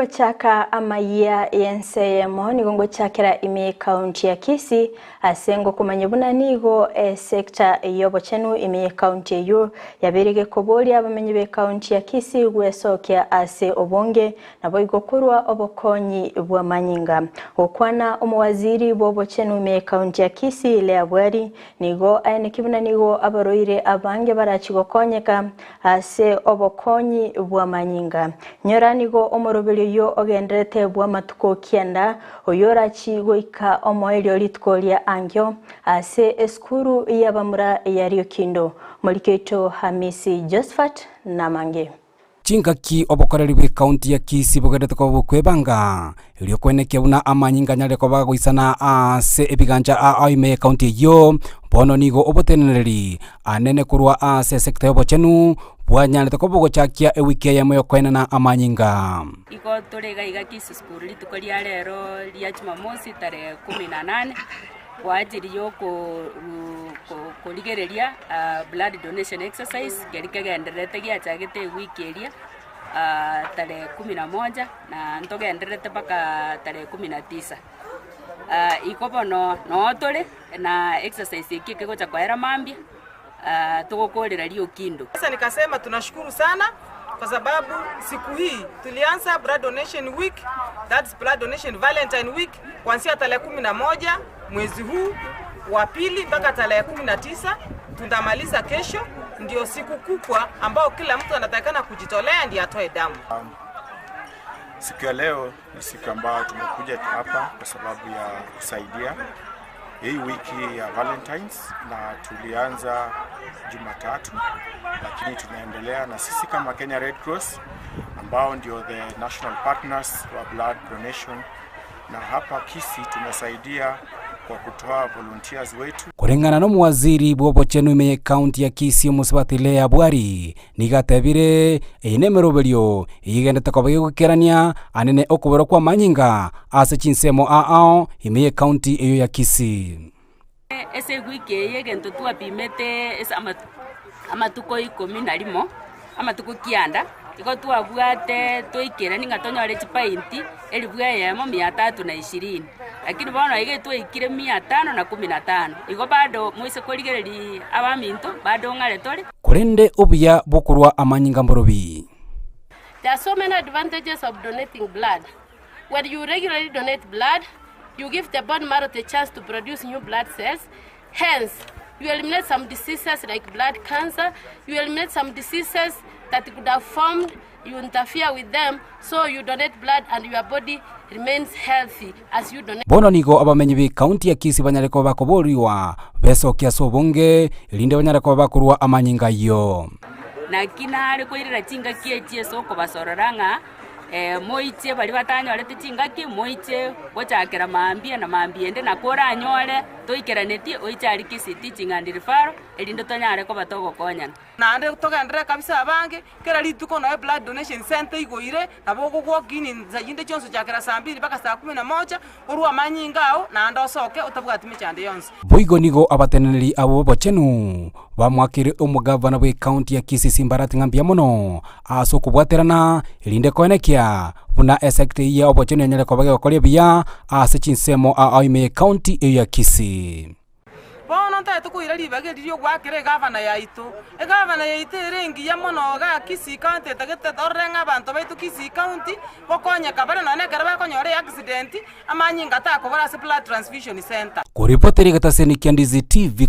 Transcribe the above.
Kingochaka amayia y'ense eyemo nigo ngochakera ime y'ekaunti ya Kisii ase ngokomanya buna nigo esector y'obochenu ime y'ekaunti eyio yabeire gekoboria abamenyi b'ekaunti ya Kisii gwesokia ase obonge naboigo korwa obokonyi bw'amanyinga. Gokwana omowaziri bw'obochenu ime y'ekaunti ya Kisii Leah Bwari nigo aeneki buna nigo abarwaire abange barachi gokonyeka Ase obokonyi bw'amanyinga. Nyora nigo omoroberi oyio ogendererete bw'amatuko kianda, oyorachie goika omoerio rituko ria ankio, ase esukuru y'abamura ya Riokindo. Morike oito Hamisi Josephat namange. Chingaki obokoreri bw'ecounty ya Kisii bogenderete koba bokwebanga, erio kwenekia buna amanyinga anyare koba goisana ase ebigancha ao ime y'ecounty eyio, bono nigo obotenenereri anene korwa ase esecta y'obochenu bwanyarete koba bogochakia ewiki eyemo y'okoenana amanyinga. Igo tore iga iga Kisii School rituko ria rero ria Jumamosi tarehe kumi na nane kwa ajili ya okoru korigereria blood donation exercise keria kegendererete giachagete ewiki eria tarehe kumi na moja na ntogendererete mpaka tarehe kumi na tisa. Igo bono noo tore na exercise eki ekegocha koera mambia togokorera riokindo. Sasa nikasema tunashukuru sana kwa sababu siku hii tulianza blood donation week, that's blood donation valentine week kuanzia tarehe 11 mwezi huu wa pili mpaka tarehe 19 tutamaliza kesho, ndio siku kubwa ambao kila mtu anatakikana kujitolea ndiye atoe damu. Siku ya leo ni siku ambayo tumekuja hapa kwa sababu ya kusaidia hii wiki ya Valentines, na tulianza Jumatatu, lakini tunaendelea na sisi kama Kenya Red Cross ambao ndio the national partners wa blood donation, na hapa Kisii tumesaidia kwa kutoa volunteers wetu. Koreng'ana nomowaziri bw'obochenu ime y'ecounty ya Kisii omosubati Leah Bwari nigo atebire eye nemeroberio eyegendete koba gegoikerania anene okoborwa kw'amanyinga ase chinsemo ao ime y'ecounty eyio ya Kisii. Ase ewiki eye egento twapimete ase amatuko ikomi na rimo, amatuko kianda, igo twabwate toikeranie ng'a tonyore chipainti elifu eyemo mia tatu na ishirini, lakini bono iga twaikire mia tano na kumi na tano, igo bado moise korigereria abaminto bado ng'are tore. Korende obuya bw'okorua amanyinga mborobi. There are so many advantages of donating blood. When you regularly donate blood, you give the bone marrow the chance to produce new blood cells. Hence, you eliminate some diseases like blood cancer, you eliminate some diseases that could have formed, you interfere with them, so you donate blood and your body remains healthy as you donate. Bono nigo abamenyi b'Ekaunti ya Kisii banyare koba bakoborigwa besokie ase obonge, erinde banyare koba bakorua amanyinga ayio. Naki nare koirera chingaki echi ase okobasorora ng'a Moiche baria batanyorete chingaki, moiche gochakera mambia na mambia ende, na koranyore toikeranetie, oiche aria Kisii Teaching and Referral, erinde tonyare koba togokonyana. Naende togenderere kabisa abange, kera rituko noe blood donation centre igoire, nabo okogwoka in nsa chinde chionsi gochakera saa mbili mpaka saa kumi na moja, orue amanyinga ao, naende osoke otabwati mechando yonsi. Boigo nigo abateneneri abwo b'obochenu Bamoakeire omogavana bw'ecounty ya Kisii Simba Arati ng'a mbuya mono ase okobwaterana erinde koenekia buna esecta eyio ya obochenu yanyare koba gegokoria buya ase chinsemo ao ime y'ecounty eyio ya Kisii. Bono ntagete koira ribaga eri ri'ogoakera egavana yaito. Egavana yaito ere engiya mono igaa Kisii County etagete torore ng'a abanto baito Kisii County gokonyeka bare nonya ekero bakonyora eaccident, amanyinga takobora ase blood transfusion centre. Koripotera egetaseni kia Ndizi TV.